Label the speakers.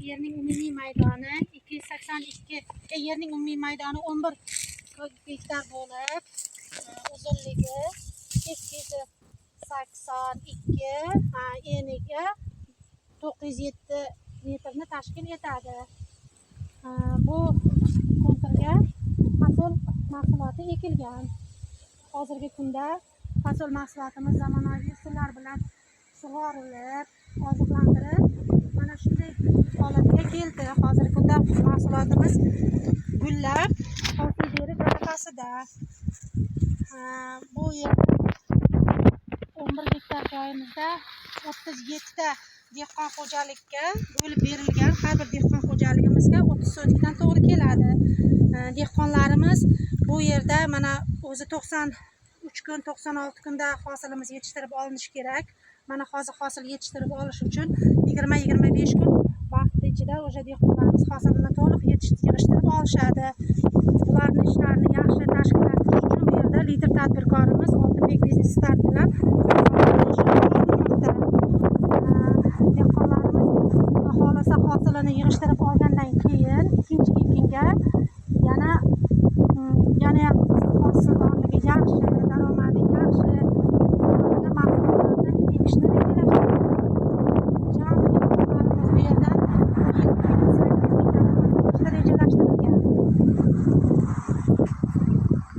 Speaker 1: Yerning umumiy maydoni 282, yerning umumiy maydoni 11 gektar bo'lib, uzunligi 282, eniga 907 metrni tashkil etadi. Bu konturga fasol mahsuloti ekilgan. Hozirgi kunda fasol mahsulotimiz zamonaviy usullar bilan sug'orilib, oziqlantirib, mana shunday holatga keldi. Hozirgi kunda mahsulotimiz gullab, hosil berish arafasida. Bu yerda 11 gektar joyimizda 37 ta dehqon xo'jalikka bo'lib berilgan. Har bir dehqon xo'jaligimizga 30 sotikdan to'g'ri keladi. Dehqonlarimiz bu yerda mana o'zi 93 kun, 96 kunda hosilimiz yetishtirib olinishi kerak. Mana hozir hosil yetishtirib olish uchun 20-25 kun vaqt ichida o'sha dehqonlarimiz hosilini to'liq yig'ishtirib olishadi. Ularni ishlarini yaxshi tashkillashtirish uchun bu yerda lider tadbirkorimiz Oltinbek Biznes Start bilan ish olib borilmoqda. Dehqonlarimiz Xudo xohlasa hosilini yig'ishtirib olgandan keyin ikkinchi ekinga yana ham hosildorligi yaxshi.